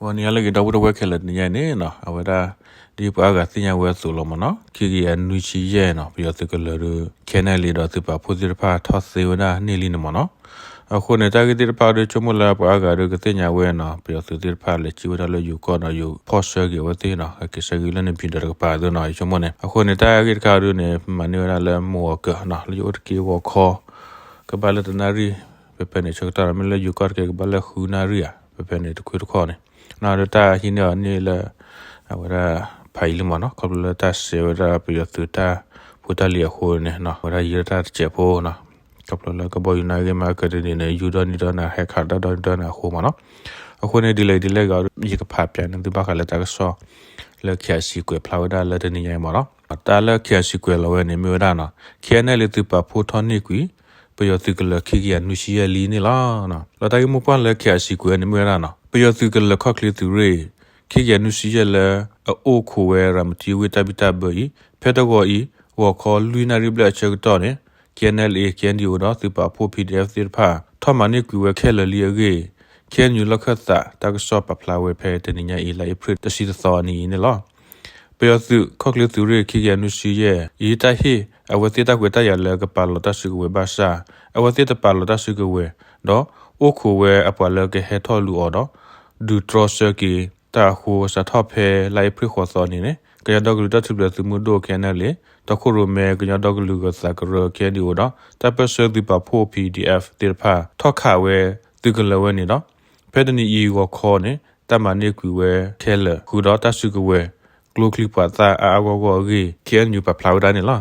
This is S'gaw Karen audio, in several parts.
ဂီၤနံၤဟါလၢအဂ့ၤ ဒီပုၢ်ဝဲၢ်ခဲလၢာ် တနံၤညါအံၤန့ၣ်နီၤ အဝဲဒၣ် ဒ်ပှၤအါဂၤသ့ၣ်ညါဝဲအသိးလီၤမ့ၢ်နီၤ ခံကယၤနွံဆံယဲၢ်နီၤ ပယီၤသုးကလၢၤဒီး ခဲနဲၣ်လံဒီးသုးပာ်ဖှိၣ်သ့ၣ်တဖၣ် ထီၣ်သ့ဝဲဒၣ်န့ၢ်လံန့ၣ်မ့ၢ်နီၤ. အဃိန့ၣ် တၢ်ဂ့ၢ်သ့ၣ်တဖၣ်ဒီး ဆိကမိၣ်လၢပှၤအါဂၤဒီးကသ့ၣ်ညါဝဲနီၤ ပယီၤသုးသ့ၣ်တဖၣ်လဲၤစံၣ်ဝဲဒၣ်လၢယိၤကီၢ်ဒီး ယိၤဖီၣ်ဆၢက့ၤအဝဲသ့ၣ်နီၤ က့ၤဆၢက့ၤလၢန့ၣ် ပံၤဒီးတကပၤသ့နီၤ ယဆိကမိၣ်န့ၣ်. အဃိန့ၣ် တၢ်ဂ့ၢ်တခါဒီးန့ၣ် မၤန့ၢ်ဝဲဒၣ်လၢမိၢ်အီၤကၢးနီၤ လၢယအိၣ်တက့ၢ်ဂီၤခီ ကဘၣ်လၢတနၣ်ရံၣ် ဖဲဖဲန့ၣ် ဆၢကတီၢ်ဒီး မ့ၢ်လၢယိၤကီၢ်တက့ၢ် ကဘၣ်လၢဃုနၣ်ရံၣ်ဧါ ဖဲဖဲန့ၣ်တခွ့တခီန့ၣ် နီၤဒီးတၢ်ဟံးန့ၢ်အီၤန့ၢ်လၢ အဝဲဒၣ် ဖးယံၤလံမ့ၢ်နီၤ ခီဖျိလၢတၢ်စဲးဝဲဒၣ်ပယီၤသုးတၢ်ဖိတၢ်လံၤအဃိန့ၣ်နီၤ အဝဲဒၣ်ယံၤလၢတၢ်တစဲးဖိနီၤ ခီဖျိလၢကဘီယူၤနၢ်ဂ့ၢ်မၤကတနံၤန့ၣ် ယူၤဒီနံၤဒီနၤ ဟဲခးတၢ်ဒီနံၤဒီနၤအဃိမ့ၢ်နီၤ. အဃိန့ၣ် ဒ်လဲၣ်ဒ်လဲၣ်ဂ့ၤ ယကဖးပၠးန့ၢ်သုဘၣ်ဃးလၢတၢ်ကစီၣ် လၢ KIC ကွဲးဖျါဝဲဒၣ်လၢတနံၤညါအံၤမ့ၢ်နီၤ. တၢ်လၢ KIC ကွဲးလီၤဝဲန့ၣ် မ့ၢ်ဝဲဒၣ်နီၤ ခဲနဲၣ်လံသုးပာ်ဖှိၣ်ထီၣ်န့ၢ်ကွံာ် ပယီၤသုးကလၢၤခံကယၤနွံဆံယဲၢ်လံန့ၣ်လီၤ. ဒီးတၢ်ဂ့ၢ်မိၢ်ပှၢ်လၢ KIC ကွဲးန့ၣ် မ့ၢ်ဝဲဒၣ်နီၤ ပယီၤသုးကလၢၤခီၣ်ချ့သုးရ့ၣ် ခံကယၤနွံဆံယဲၢ်လၢ အအိၣ်ခိးဝဲရၤမတံဝ့ၢ်တၢ်ဘံၣ်တၢ်ဘၢအံၤ ဖဲတဂီၤအံၤ ဂီၤခီလွံၢ်နၣ်ရံၣ်ဘျဲၣ်အဆၢကတီၢ်န့ၣ် KNLA KNDO ဒီးသုးပာ်ဖှိၣ် PDF သ့ၣ်တဖၣ် ထီၣ်မၤန့ၢ်ကွံာ်ဝဲခဲလၢာ်လံအဂ့ၢ် KNU လီၢ်ခၢၣ်သး တၢ်ကစီၣ်ပာ်ဖျါဝဲဖဲတနံၤညါအံၤ လါအ့ဖြ့ၣ်တဆံတသီအနံၤအံၤန့ၣ်လီၤ. ပယီၤသုးခီၣ်ချ့သုးရ့ၣ် ခံကယၤနွံဆံယဲၢ်အံၤ တၢ်ဟ့ၣ်အဝဲသ့ၣ်တၢ်ခွဲးတၢ်ယာ်လၢကပာ်လီၤတၢ်စုကဝဲၤဘၣ်ဆၣ် အဝဲသ့ၣ်တပာ်လီၤတၢ်စုကဝဲၤ ဒီးအိၣ်ခိးဝဲအပှၤလၢကဟဲထီၣ်လူၤအီၤဒီး ဒုးတြီဆၢက့ၤတၢ်အဃိ စးထီၣ်ဖဲလါအ့ဖြ့ၣ်ဃိးသီအနံၤန့ၣ် ကညီဒီကလုာ်တၢ်ထူၣ်ဖျဲးသုးမုၢ်ဒိၣ် KNLA တီခိၣ်ရိၣ်မဲ ကညီဒီကလုာ်ဂၢၤသးကရၢ KNDO ဒီး တၢ်ပၢၢ်ဆၢသုးပာ်ဖှိၣ် PDF သ့ၣ်တဖၣ် ထီၣ်ခးဝဲသုးကလၢၤဝဲန့ၣ်ဒီး ဖဲတနံၤအံၤဂီၤခီန့ၣ် တၢ်မၤန့ၢ်ကွံာ်ဝဲခဲလၢာ် ဃုာ်ဒီးတၢ်စုကဝဲၤ ကျိချံမျိာ်သၣ်အါအါဂီၢ်ဂီၢ်အဂ့ၢ် KNU ပာ်ဖျါဝဲဒၣ်န့ၣ်လီၤ.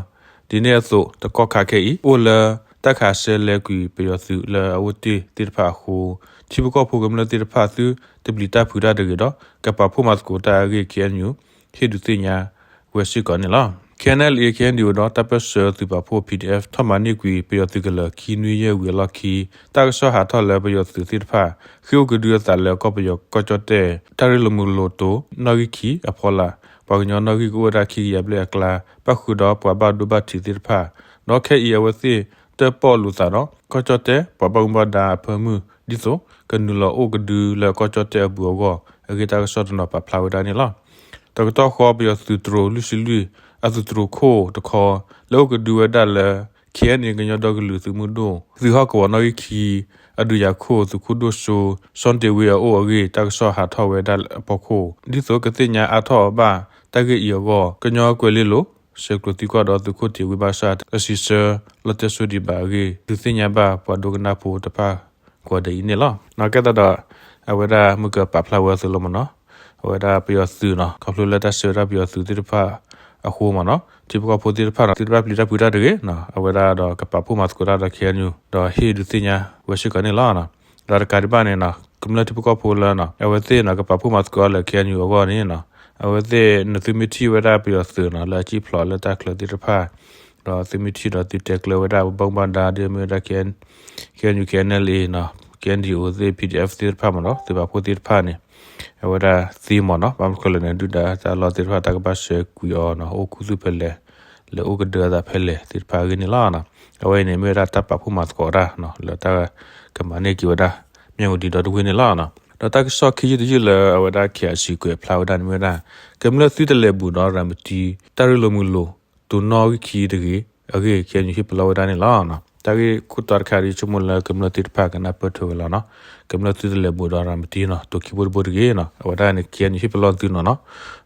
ဒ်န့ၣ်အသိး တကီၢ်ခါခဲအံၤ အိၣ်လၢတၢ်ခးစဲလဲကွံာ်ပယီၤသုးလၢအအိၣ်တ့ၢ်သ့ၣ်တဖၣ်အဃိ ထံဖိကီၢ်ဖိကမျၢၢ်သ့ၣ်တဖၣ် သုတပျံၤတၢ်ဖုးတၢ်တဂ့ၤဒီး ကပာ်ဖှိၣ်မၤသကိးတၢ်အဂ့ၢ် KNU ဟ့ၣ်ဒုးသ့ၣ်ညါဝဲစ့ၢ်ကီးန့ၣ်လီၤ. KNLA KNDO ဒီးတၢ်ပၢၢ်ဆၢသုးပာ်ဖှိၣ် PDF ထီၣ်မၤန့ၢ်ကွံာ်ပယီၤသုးကလၢၤခံနွံယဲၢ်ဝံၤအလီၢ်ခံ တၢ်ကစီၣ်ဟးထီၣ်လၢပယီၤသုးသ့ၣ်တဖၣ် ဃ့ၢ်အိၣ်ကဒုအသးလၢကီၢ်ပယီၤကီၢ်ကၠီၣ်တဲၣ် တၢ်ရ့လိာ်မုာ်လိာ်တိၤနီၣ်ဂံၢ်ခံအဖီလာ် ပှၤကညီနီၣ်ဂံၢ်ကအိၣ်ဝဲဒၣ်ခံကယၤဘျဲၣ်အကျါ ပၣ်ဃုာ်ဒီးပှၤဘၣ်ဒိဘၣ်ထံးသ့ၣ်တဖၣ် ဒီးခဲအံၤအဝဲသ့ၣ်တၢၣ်ပီၣ်လိာ်သးဒီး ကီၢ်ကၠီၣ်တဲၣ် ပှၤဘၣ်မူဘၣ်ဒါအဖၢမုၢ် ဒ်သိး ကနုာ်လီၤအိၣ်ကဒုလၢကီၢ်ကၠီၣ်တဲၣ်အပူၤအဂီၢ် အဂ့ၢ်တၢ်ကစီၣ်တနီၤပာ်ဖျါဝဲဒၣ်န့ၣ်လီၤ. တကတီၢ်ဃီ ပယီၤသုးတြိၤလွံၢ်ဆံလွံၢ် အသုးတြိၤခိၣ်တခီ လၢအိၣ်ကဒုဝဲဒၣ်လၢ KNA ကညီဒီကလုာ်သုးမုၢ်ဒိၣ် သုးဟီၣ်ကဝီၤနီၣ်ဂံၢ်ခံ အဒုးယၤခိၣ်သုးခိၣ်ဒိၣ်စိ စီၣ်တ့ၢ်ဝ့အအိၣ်အဂ့ၢ် တၢ်ကစီၣ်ဟးထီၣ်ဝဲဒၣ်အဖီခိၣ် ဒ်သိးကသ့ၣ်ညါအါထီၣ်ဘၣ်တၢ်ဂ့ၢ်အံၤအဂီၢ် ကညီကွဲၤလ့လိၤ ဆဲးကျိးသံကွၢ်ဒီးသုးခိၣ်တ့ၢ်ဝ့ဘၣ်ဆၣ် တစံးဆၢလီၤတဲာ်ဆိဒံးဘၣ်အဂ့ၢ် ဒုးသ့ၣ်ညါဘၣ်ပှၤဒိကနၣ်ဖိတဖၣ် ကိးဂၤဒဲးအံၤန့ၣ်လီၤ. နီၢ်ကဲသးဒီး အဝဲဒၣ်မုၢ်ကပာ်ဖျါဝဲအသိးလီၤမ့ၢ်နီၤ, အဝဲဒၣ်ပယီၤသုးနီၤ ခီဖျိလၢတၢ်စဲးဝဲဒၣ်ပယီၤသုးသ့ၣ်တဖၣ်အဃိမ့ၢ်နီၤ ထံဖိကီၢ်ဖိသ့ၣ်တဖၣ်နီၤ သုတဘၣ်ပျံၤတၢ်ဖုးတၢ်တဂ့ၤနီၤ အဝဲဒၣ်ဒီးကပာ်ဖှိၣ်မၤသကိးတၢ်ဒီး KNU ဒီးဟ့ၣ်ဒုးသ့ၣ်ညါဝဲစ့ၢ်ကီးန့ၣ်လီၤ. ဒီးတကးဒံးဘၣ်န့ၣ်နီၤ ကမျၢၢ်ထံဖိကီၢ်ဖိလၢနီၤ အဝဲသ့ၣ်နီၤ ကပာ်ဖှိၣ်မၤသကိးလၢ KNU အဂီၢ်န့ၣ်နီၤ အဝဲသ့ၣ်နသုမ့ၢ်ထံၣ်ဝဲဒၣ်ပယီၤသုးနီၤ လၢအစံၣ်ဖျိးလၢတၢ်ချၢသ့ၣ်တဖၣ် ဒီးသုမ့ၢ်ထံၣ်ဒီးသုတဲကျၢၤဝဲဒၣ်ပဘၣ်မူဘၣ်ဒါဒ်မ့ၢ်ဝဲဒၣ် KNU KNLA နီၤ KNDO သ့ၣ် PDF သ့ၣ်တဖၣ်မ့ၢ်နီၤ သုးပာ်ဖှိၣ်သ့ၣ်တဖၣ်န့ၣ် အဝဲဒၣ်သ့မ့ၢ်နီၤ ဘၣ်မနုၤလဲၣ်န့ၣ် ဒုၣ်ဒါတၢ်လီၢ်သ့ၣ်တဖၣ်တၢ်ကဘၣ်စဲးကွံာ်အီၤနီၤ အိၣ်ခူသူၣ်ဖဲလဲၣ် လဲၤအိၣ်ကဒုအသးဖဲလဲၣ်သ့ၣ်တဖၣ်အဂ့ၢ်န့ၣ်လီၤ. အဝဲအံၤန့ၣ်မ့ၢ်ဝဲဒၣ်တၢ်ပာ်ဖှိၣ်မၤသကိးတၢ်လၢတၢ်ကမၤန့ၢ်က့ၤဝဲဒၣ် မၠၣ်ဝတံၤဒီတဝ့ၢ်န့ၣ်လီၤ. ဒီးတၢ်ကစီၣ်ခံယုၢ်တယုၢ်လၢအဝဲဒၣ် KIC ကွဲးဖျါဝဲဒၣ်န့ၣ်မ့ၢ်ဝဲဒၣ် ကမျၢၢ်သုတလဲၤဘူးဒီးရၤမတံ တၢ်ရ့လိာ်မုာ်လိာ် တိၤနီၣ်ဂံၢ်ခံတဂ့ၤအဂ့ၢ် KNU ဟ့ၣ်ပလီၢ်ဝဲဒၣ်န့ၣ်လီၤ. တၢ်ဂ့ၢ်ခိၣ်တီတခါဒီး ဆိကမိၣ်လၢကမျၢၢ်သ့ၣ်တဖၣ်ကနၢ်ပၢၢ်ထွဲဝဲလီၤနီၤ ကမျၢၢ်သုတလဲၤဘူးဒီးရၤမတံနီၤ တိၤခံဘိတဘိတဂ့ၤနီၤ အဝဲဒၣ်န့ၣ် KNU ဟ့ၣ်ပလီၢ်သုနီၤနီၤ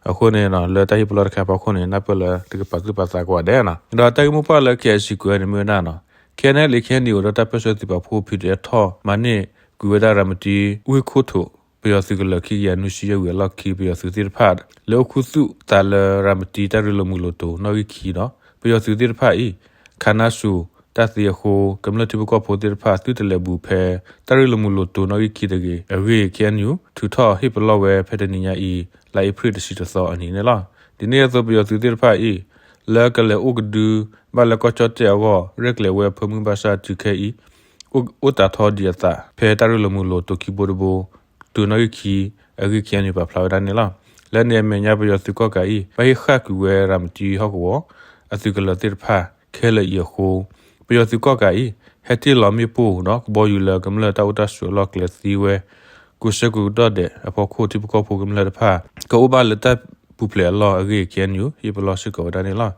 အဃိန့ၣ်နီၤ လၢတၢ်ဟ့ၣ်ပလီၢ်တခါဖီခိၣ်န့ၣ် နၢ်ပၢၢ်လၢသုကပာ်သူၣ်ပာ်သးကိးဂၤဒဲးနီၤ ဒီးတၢ်ဂ့ၢ်မိၢ်ပှၢ်လၢ KIC ကွဲးန့ၣ်မ့ၢ်ဝဲဒၣ်နီၤ KNLA KNDO ဒီးတၢ်ပၢၢ်ဆၢသုးပာ်ဖှိၣ် PDF ထီၣ်မၤန့ၢ်ကွံာ်ဝဲဒၣ်ရၤမတံ ဝ့ၢ်ခိၣ်ထိး ပယီၤသုးကလၢၤခံကယၤနွံဆံယဲၢ်ဝံၤအလီၢ်ခံ ပယီၤသုးသ့ၣ်တဖၣ် လဲၤအိၣ်ခူသူၣ်သးလၢရၤမတံ တၢ်ရ့လိာ်မုာ်လိာ်တိၤနီၣ်ဂံၢ်ခံဒီး ပယီၤသုးသ့ၣ်တဖၣ်အံၤ ခးနါစူၤတၢ်သ့အဃိ ကမျၢၢ်ထံဖိကီၢ်ဖိသ့ၣ်တဖၣ် သုတလဲၤဘူးဖဲ တၢ်ရ့လိာ်မုာ်လိာ်တိၤနီၣ်ဂံၢ်ခံတဂ့ၤအဂ့ၢ် KNU ထုးထီၣ်ဟ့ၣ်ပလီၢ်ဝဲဖဲတနံၤညါအံၤ လါအ့ဖြ့ၣ်တဆံတသီအနံၤန့ၣ်လီၤ. ဒ်န့ၣ်အသိးပယီၤသုးသ့ၣ်တဖၣ်အံၤ လၢကလဲၤအိၣ်ကဒု ဘၣ်လၢကီၢ်ကၠီၣ်တဲၣ်အဂီၢ် ရဲၣ်ကျဲၤဝဲအဖၢမုၢ်ဘၣ်ဆၣ်တုၤခဲအံၤ အိၣ်တးထီဒံးအသး ဖဲတၢ်ရ့လိာ်မုာ်လိာ်တိၤခံဘိတဘိ တိၤနီၣ်ဂံၢ်ခံအဂ့ၢ် KNU ပာ်ဖျါဝဲဒၣ်န့ၣ်လီၤ. လၢန့ၣ်အမဲာ်ညါပယီၤသုးကီၣ်ကးအံၤ ဘၣ်ဟ့ၣ်ဃာ်ကွံာ်ဝဲရၤမတံဟီၣ်ကဝီၤ အသုးကလၢၤသ့ၣ်တဖၣ်ခဲလၢာ်အံၤအဃိ ပယီၤသုးကီၣ်ကးအံၤ ဟဲတ့ၢ်လီၤမ့ၣ်ပိၢ်ဒီးကဘီယူၤလၢကမျၢၢ်တၢ်အိၣ်တၢ်ဆိးအလီၢ်ကျဲၤသံဝဲ ကိး ကိးဆၢကိးကတီၢ်ဒဲး အဖီခိၣ်ထံဖိကီၢ်ဖိကမျၢၢ်တဖၣ် ကအိၣ်ဘၣ်လၢတၢ်ပူၤဖျဲးအလီၢ်အဂ့ၢ် ခ့ၣ်အဲၣ်ယူၣ် ဟ့ၣ်ပလီၢ်စ့ၢ်ကီးဝဲဒၣ်န့ၣ်လီၤ.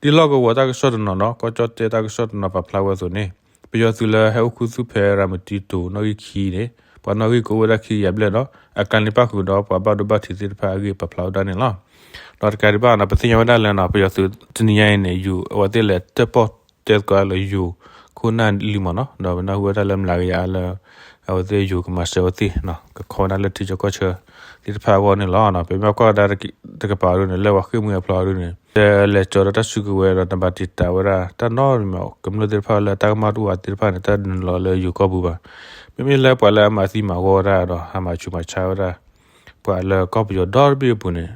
ဒ်လီၢ်ကဝီၤတၢ်ကစီၣ်တနီၤနီၤ ကီၢ်ကၠီၣ်တဲၣ်တၢ်ကစီၣ်တနီၤပာ်ဖျါဝဲအသိးန့ၣ် ပယီၤသုးလၢဟဲအိၣ်ခူသူၣ်ဖဲရၤမတံတိၤ နီၣ်ဂံၢ်ခံန့ၣ် ပှၤနီၣ်ဂံၢ်ကအိၣ်ဝဲဒၣ်ခံကယၤဘျဲၣ်ဒီး အကျါန့ၣ်ပၣ်ဃုာ်ဒီးပှၤဘၣ်ဒိဘၣ်ထံးသ့ၣ်တဖၣ်အဂ့ၢ်ပာ်ဖျါဝဲဒၣ်န့ၣ်လီၤ. ဒီးတကးဒံးဘၣ်နီၤ ပသ့ၣ်ညါဝဲဒၣ်လၢနီၤ ပယီၤသုးတနံၤညါအံၤန့ၣ် ယိၤအဝဲသ့ၣ်လဲၤတၢၣ်ပီၣ်တဲသကိးလၢယိၤခိၣ်နၢ်လံမ့ၢ်နီၤ ဒီးပနၢ်ဟူဝဲဒၣ်လၢမျးကယၤလၢ အဝဲသ့ၣ်ယိၤကမၤစၢၤဝဲသ့ၣ်နီၤ ကခီဝဲဒၣ်လၢထံကၠီကီၢ်ဆၢသ့ၣ်တဖၣ်အဂီၢ်န့ၣ်လီၤ. ပမ့ၢ်ကွၢ်ဝဲဒၣ်တကပၤဒ်န့ၣ် လၢပှၤဃ့ၢ်မှံဟးဖျိးဒ်န့ၣ် လဲၤကၠီၤဒီးတၢ်စုကဝဲၤဒီးနဘၣ်တံာ်တာ်ဝဲဒၣ် တၢ်နီတမံၤ ကမျၢၢ်သ့ၣ်တဖၣ်လၢတၢ်ကမၣ်တအိၣ်ဘၣ်သ့ၣ်တဖၣ်န့ၣ် တနုာ်လီၤလၢယိၤကီၢ်ပူၤဘၣ်. မ့မ့ၢ်လၢပှၤလၢအမၤသံမၤဝီဝဲဒၣ်ဒီး ဟးမၤဆူးမၤဆါဝဲဒၣ် ပှၤလၢကီၢ်ပယီၤဒီတဘ့ၣ်အပူၤန့ၣ်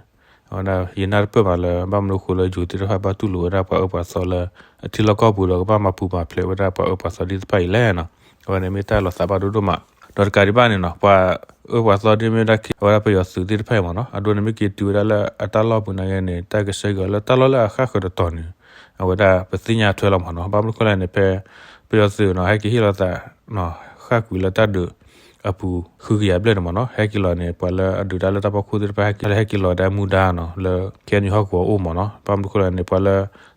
အဝဲဒၣ်ယနၢ်တပၢၢ်ဘၣ်လၢ ဘၣ်မနုၤဃိလၢယိၤသ့ၣ်တဖၣ်ဘၣ်တူၢ်လိာ်ဝဲဒၣ်ပှၤအၢပှၤသီလၢ အထံလီၢ်ကီၢ်ပူၤဒီးကဘၣ်မၤပူၤမၤဖျဲးဝဲဒၣ်ပှၤအၢပှၤသီသ့ၣ်တဖၣ်အံၤလဲၣ်နီၤ. အဝဲန့ၣ်မ့ၢ်တၢ်လီၤသးဘၣ်ဒိဒိၣ်မး ဒီးတကးဒံးဘၣ်န့ၣ်နီၤ ပှၤအၢပှၤသီဒ်မ့ၢ်ဝဲဒၣ်ခ့ အဝဲဒၣ်ပယီၤသုးသ့ၣ်တဖၣ်အံၤမ့ၢ်နီၤ အဒိန့ၣ်မ့ၢ်က့ၤတုၤဝဲဒၣ်လၢအတၢ်လီၢ်ပူၤနာ်က့န့ၣ် တၢ်ကဆှၢက့ၤအီၤလၢတၢ်လီၢ်လၢအဃၣ်ဃၢၤတတီၤန့ၣ် အဝဲဒၣ်ပသ့ၣ်ညါထွဲလီၤမ့ၢ်နီၤ. ဘၣ်မနုၤဃိလဲၣ်န့ၣ် ဖဲပယီၤသုးနီၤ ဟဲက့ၤဟ့ၣ်လီၤသး ဃၣ်ကွံာ်လၢတၢ်ဒုးအပူၤ ဃုကယၤဘျဲၣ်န့ၣ်မ့ၢ်နီၤ ဟဲက့ၤလီၤန့ၣ် ပှၤလၢအဒုးတၢ်လၢတၢ်ဖီခိၣ်သ့ၣ်တဖၣ် ဟဲက့ၤလီၤ ဟဲက့ၤလီၤဒၣ်မူဒါနီၤ လၢ ခ့ၣ်အဲၣ်ယူၣ် ဟီၣ်ကဝီၤအိၣ်မ့ၢ်နီၤ. ဘၣ်မနုၤဃိလဲၣ်န့ၣ် ပှၤလ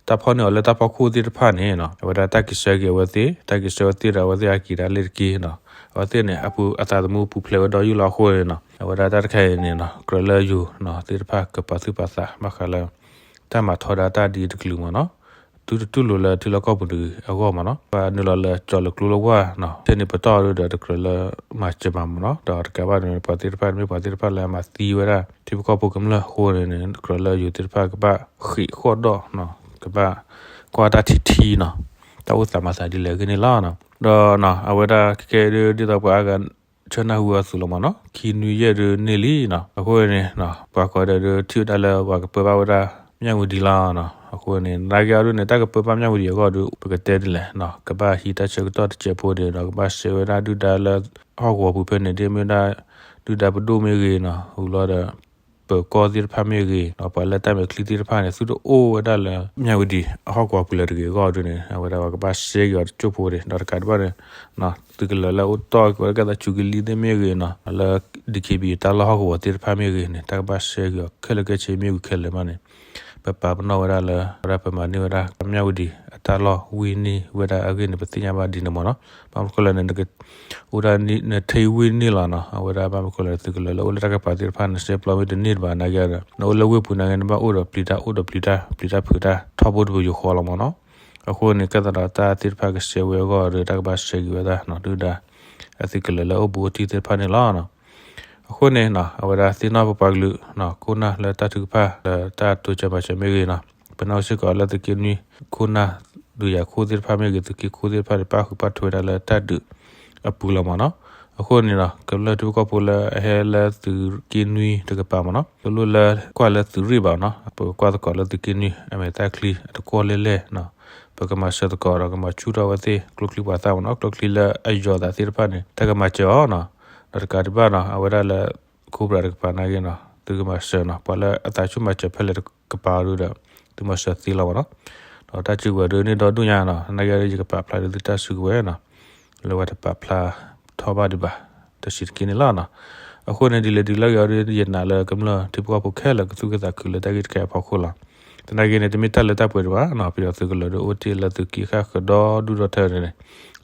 ၢတၢ်ဖီၣ်န့ၢ်အီၤလၢတၢ်ဖီခိၣ်သ့ၣ်တဖၣ်န့ၣ်နီၤ အဝဲဒၣ်တၢ်ကဆှၢက့ၤအဝဲသ့ၣ် တၢ်ကဆှၢဝဲသ့ၣ်ဒီးအဝဲသ့ၣ်ဟဲက့ၤဒၣ်လၢတက့ၢ်နီၤ အဝဲသ့ၣ်န့ၣ် အပူၤအသးသမူပူၤဖျဲးဝဲဒီးယုၢ်လီၤအဃိန့ၣ်နီၤ အဝဲဒၣ်တၢ်တခါအံၤန့ၣ်နီၤ ကြၢးလၢယိၤနီၤ သ့ၣ်တဖၣ်ကပာ်သူၣ်ပာ်သးဘၣ်ဃးလၢ တၢ်မၤထီဒါတၢ်ဒ်တကလုာ်မ့ၢ်နီၤ သုတတူၢ်လိာ်လၢထံလီၢ်ကီၢ်ပူၤတဂ့ၤအဂီၢ်မ့ၢ်နီၤ ပှၤနုာ်လီၤလၢကၠီၤလၢကျိလၢဝါနီၤ ထဲန့ၣ်ပတီၢ်ဒုဒီးတကြၢးလၢမၤစၢၤဘၣ်မ့ၢ်နီၤ ဒီးတကးဘၣ်န့ၣ် ပှၤသ့ၣ်တဖၣ်န့ၣ်မ့ၢ်ပှၤသ့ၣ်တဖၣ်လၢအမၤသံဝဲဒၣ် ထံဖိကီၢ်ဖိကမျၢၢ်အဃိန့ၣ်န့ၣ် ကြၢးလၢယိၤသ့ၣ်တဖၣ်ကဘၣ်ဃ့ၢ်ဃီၣ်ဒီး ကဘၣ်ကွၢ်တၢ်ထံထံနီၤ တၢ်အိၣ်သးမၤသးဒ်လဲၣ်အဂ့ၢ်န့ၣ်လီၤ. ဒီးအဝဲဒၣ်ခဲကဲဒ် ဒ်သိးပှၤအါဂၤ ဆၢနၢ်ဟူအီၤအသိးလီၤမ့ၢ်နီၤ ခံနွံယဲၢ်ဒုန့ၢ်လံနီၤ အဃိန့ၣ် ပှၤကိးဂၤဒဲးဒုထံၣ်ဝဲဒၣ်လၢပှၤကပၢဘၣ်ဝဲဒၣ် မၠၣ်ဝတံၤလီၤနီၤ အဃိန့ၣ် နာ်က့အီၤဒုန့ၣ် တၢ်ကပၢဘၣ်မၠၣ်ဝတံၤအဂီၢ်ဒု ပကတဲဒ်လဲၣ်နီၤ ကဘၣ်ဟံးတၢ်ဆၢကတီၢ်တစဲးဖိဒုဒီး ကဘၣ်ဆှၢဝဲဒၣ်ဒုၣ်ဒါလၢဟီၣ်ကဝီၤပူၤဖဲန့ၣ် ဒ်မ့ၢ်ဝဲဒၣ် ဒုၣ်ဒါပဒိၣ်မ့ၢ်ဂ့ၤနီၤ ဟူလီၤဒီး ပၢၤကီၢ်သ့ၣ်တဖၣ်မ့ၢ်ဂ့ၤနီၤ ပှၤလၢတၢ်မဲာ်ချံသ့ၣ်တဖၣ်န့ၣ် သုတအိၣ်ဝဲဒၣ်လၢ မၠၣ်ဝတံၤအဟီၣ်ကဝီၤပူၤလၢၤတဂ့ၤအဂီၢ်ဒုန့ၣ် အဝဲဒၣ်ပှၤကဘၣ်ဆှၢက့ၤအီၤတစိၢ်ဖိဒံး ဒီးတကးဒံးဘၣ်န့ၣ် သုးကလၢၤလၢအအိၣ်တီၢ်က့ၤဝဲဒၣ်ကဲသးစူၤကလံၤသ့ၣ်မ့ၢ်ဂ့ၤနီၤ လၢ DKBA တၢ်လီၢ်ဟီၣ်ကဝီၤသ့ၣ်တဖၣ်မ့ၢ်ဂ့ၤန့ၣ် တၢ်ကဘၣ်ဆှၢက့ၤအီၤခဲလၢာ်ခဲဆ့မ့ၢ်ဝံၤခဲလၢာ်မးန့ၣ် ပပာ်ပနီၣ်ဝဲဒၣ်လၢ အဝဲဒၣ်ပမၤန့ၢ်ဝဲဒၣ် မၠၣ်ဝတံၤအတၢ်လီၢ်ဝံၣ်န့ၢ်ဝဲဒၣ်အဂ့ၢ်န့ၣ် ပသ့ၣ်ညါဘၣ်ဒ်န့ၣ်မ့ၢ်နီၤ. ဘၣ်မနုၤဃိလဲၣ်န့ၣ် နက အိၣ်ဒၣ်နထံဝံၣ်န့ၢ်လီၤနီၤ. အဝဲဒၣ်ဘၣ်မနုၤဃိလဲၣ် သုးကလၢၤလၢအိၣ်လၢတၢ်ကပၤသ့ၣ်တဖၣ်န့ၣ် စဲပျီမ့ၢ်တန့ၢ်တဘၣ်နာ်က့ဒီး နအိၣ်လၢဝ့ၢ်ပူၤနာ်က့ နဘၣ်အိၣ်ဒီးပျံၤတၢ် အိၣ်ဒီးပျံၤတၢ် ပျံၤတၢ်ဖုးတၢ် ထီဘိတပူၤယိၤဃီလီၤမ့ၢ်နီၤ. အဃိန့ၣ် ကဲသးဒီးတၢ်သ့ၣ်တဖၣ်ကဆှၢဝဲအဂီၢ်ဒီး တၢ်ကဘၣ်ဆှၢက့ၤဝဲဒၣ်နီၤ ဒုၣ်ဒါ အသုးကလၢၤလၢအိၣ်ဘူးအိၣ်တံၢ်သ့ၣ်တဖၣ်န့ၣ်လီၤ. အဃိန့ၣ် အဝဲဒၣ်သ့ၣ်နီၣ်ပပှၤကလုာ် ခိၣ်နၢ်လၢတၢ်ထုကဖၣ်လၢတၢ်တိစၢၤမၤစၢၤမ့ၢ်ဂ့ၤနီၤ, ပနၢ်ဟူစ့ၢ်ကီးလၢသုးက့နွံ ခိၣ်နၢ် ဒုးယၤခိၣ်သ့ၣ်တဖၣ်မ့ၢ်ဂ့ၤ သုးက့ခိၣ်သ့ၣ်တဖၣ်န့ၣ် ပၣ်ဃုာ်ပၣ်ထွဲဝဲဒၣ်လၢတၢ်ဒုးအပူၤလီၤမ့ၢ်နီၤ. အဃိန့ၣ် ကမျၢၢ်ထံဖိကီၢ်ဖိလၢအဟဲလၢသုးက့နွံတကပၤမ့ၢ်နီၤ တလိၣ်လၢကွၢ်လၢသုးရ့ၣ်ဘၣ်နီၤ. ပကကွၢ်သကိးလၢသုးက့နွံ အမဲာ်သၣ်ချံအတကွီၢ်လဲၢ်လဲၢ်နီၤ. ပကမၤစၢၤသကိးဒီးကမၤဆူၣ်ထီၣ်ဝဲသ့ၣ် ကျိချံပှၤသၣ်မ့ၢ်နီၤ. ကျိချံလၢအယီၤသးသ့ၣ်တဖၣ်န့ၣ် တၢ်ကမၤစၢၤအီၤနီၤ. ဒီးတကးဒံးဘၣ်နီၤ အဝဲဒၣ်လၢ ခိၣ်ပြးတကပၤနာ်က့နီၤ သုကမၤစၢၤနီၤ. ပှၤလၢအသးဆူၣ်မၤစၢၤဖဲလဲၣ်တကပၤအီၤဒုဒီး သုမၤစၢၤသ့လီၤမ့ၢ်နီၤ. ဒီးတၢ်စုကဝဲၤဒုန့ၣ်ဒီဒူၣ်ညါနီၤ နာ်က့ဒီး ယကပာ်ဖျါဒုသုတၢ်စုကဝဲၤနီၤ လၢဝဲတပာ်ဖျါထီၣ်ဘၣ်ဒံးဘၣ် တဆံးတက့ၢ်န့ၣ်လီၤနီၤ. အဃိန့ၣ် ဒ်လဲၣ်ဒ်လဲၣ်ဂ့ၤအီၤဒု ယနာ်လၢကမျၢၢ်ထံဖိကီၢ်ဖိခဲလၢာ်ကသူၣ်က့သးခုလၢတၢ်ဂ့ၢ်တခါအံၤအဖီခိၣ်လီၤ. သနာ်က့န့ၣ် တမ့ၢ်တၢ်လၢတၢ်ပှဲၤဒံးဘၣ်နီၤ. ပယီၤသုးကလၢၤဒုအိၣ်တ့ၢ်လၢသုးက့ဃၣ်ဃၢၤဒီဒူၣ်ဒီထၢန့ၣ်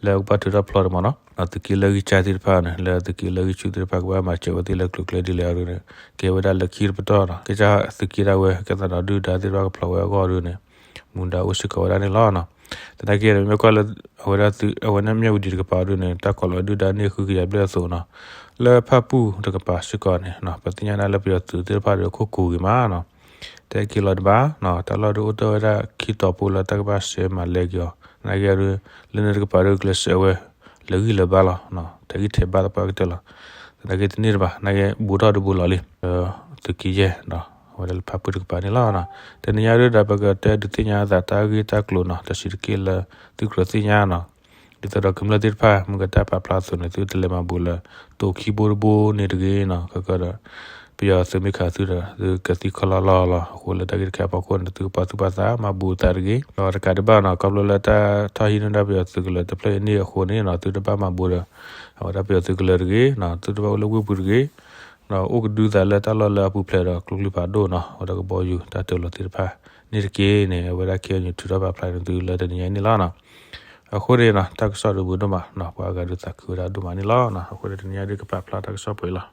လၢအကဘၣ်ထုးထီၣ်ဖျီဒံးမ့ၢ်နီၤ. သုးက့လၢဂံၢ်စၢ်သ့ၣ်တဖၣ်န့ၣ် လၢသုးက့လၢဂံၢ်ဆူၣ်သ့ၣ်တဖၣ်ကဘၣ်မၤစၢၤဝဲသ့ၣ်လၢကျိၤကျဲဒ်လဲၣ်အီၤဒုန့ၣ် ကဲဝဲဒၣ်လၢခံတပတီၢ်နီၤ. ကစၢ်သုးက့ဒၣ်ဝဲ ကဲသးဒီးဒုၣ်ဒါသ့ၣ်တဖၣ်ကဖျိးဝဲအဂီၢ်ဒုန့ၣ် မူဒါအိၣ်စ့ၢ်ကီးဝဲဒၣ်န့ၣ်လီၤနီၤ. သနာ်က့န့ၣ် မ့ၢ်ကွၢ်လၢ အဝဲဒၣ်သုး အဝဲန့ၣ်မၠၣ်ဝတံၤတကပၤဒုန့ၣ် တၢ်ကိးလီၤဒုၣ်ဒါန့ၢ်ဃုကယၤဘျဲၣ်အသိးနီၤ. လၢဖၣ်ပူၣ်တကပၤစ့ၢ်ကီးန့ၣ် ပသ့ၣ်ညါဒၣ်လၢပယီၤသုးသ့ၣ်တဖၣ်ဒီးအခိၣ်ကူးဂ့ၤမးနီၤ တဟဲက့ၤလီၤဒံးဘၣ်နီၤ. တၢ်လီၢ်ဒုအိၣ်တ့ၢ်ဝဲဒၣ်ခံတီၤဖိလၢတၢ်ကဘၣ်ဆှၢမၤလဲက့ၤအီၤ သနာ်က့ဒု လၢန့ၣ်တကပၤဒုကျဲးစၢးဝဲ လဲၤဂံၢ်လဲၤဘါလီၤ. တၢ်ဂံၢ်ထဲးဘါသပှၢ်ကတၢၢ်လီၤ. သနာ်က့တန့ၢ်တဘၣ် သနာ်က့ဘူးထီၣ်ဒုဘူးလီၤလံ သုးက့ယဲၢ်နီၤ အဝဲဒၣ်လၢဖၣ်ပူၣ်တကပၤန့ၣ်လီၤ. တနံၤညါဒုဒီး ပကတဲဒုးသ့ၣ်ညါအသးတၢ်ဂ့ၢ်တၢ်ကျိၤနီၤ တဆံးတက့ၢ်လၢသုကြၢးသ့ၣ်ညါနီၤ. ဒ်သိးဒီးကမျၢၢ်သ့ၣ်တဖၣ် မ့ၢ်ကတၢ်ပာ်ဖျါအသိးန့ၣ် သုတလဲၤမၤဘူးလၢ တိၤခံဘိတဘိန့ၣ်တဂ့ၤနီၤ. ခဲကဒီး ပယီၤသုးမ့ၢ်ခးသုဒီး သုကသံၣ်ခီလီလီလီၤ. အဃိလၢတၢ်ဂ့ၢ်တခါအံၤအဖီခိၣ်န့ၣ် သုကပာ်သူၣ်ပာ်သး မၤဘူးသးတဂ့ၤ. ဒီးတကးဒံးဘၣ်နီၤ ခီဖျိလၢတၢ်ထီၣ်ဟံးန့ၢ်ဒၣ်ပယီၤသုးကလၢၤတဖျၢၣ်အံၤန့ၣ်အဃိန့ၣ်နီၤ သုတဘၣ်မၤဘူးဒီး အဝဲဒၣ်ပယီၤသုးကလၢၤတဂ့ၤ, သုတဘၣ်အိၣ်လၢဝ့ၢ်ပူၤတဂ့ၤ, ဒီးအိၣ်ကဒုသးလၢတၢ်လီၢ်လၢအပူၤဖျဲးဒီးကျိချံဖးဒိၣ်နီၤ, အဝဲဒၣ်ကဘီယူၤတၢ်တၢလီၤသ့ၣ်တဖၣ်န့ၣ်တက့ၢ်န့ၣ် အဝဲဒၣ် ခ့ၣ်အဲၣ်ယူၣ် ထုးထီၣ်ပာ်ဖျါန့ၢ်သုလၢတနံၤညါအံၤန့ၣ်လီၤ. အဃိန့ၣ်နီၤ တၢ်ကစီၣ်ဒုးဘူးဒိၣ်မးနီၤ, ပှၤအဂၤဒုးသးခုဝဲဒၣ်ဒိၣ်မးန့ၣ်လီၤ. အဃိန့ၣ်တနံၤညါဒုးကပာ်ဖျါတၢ်ကစီၣ်ပှဲၤလီၤ.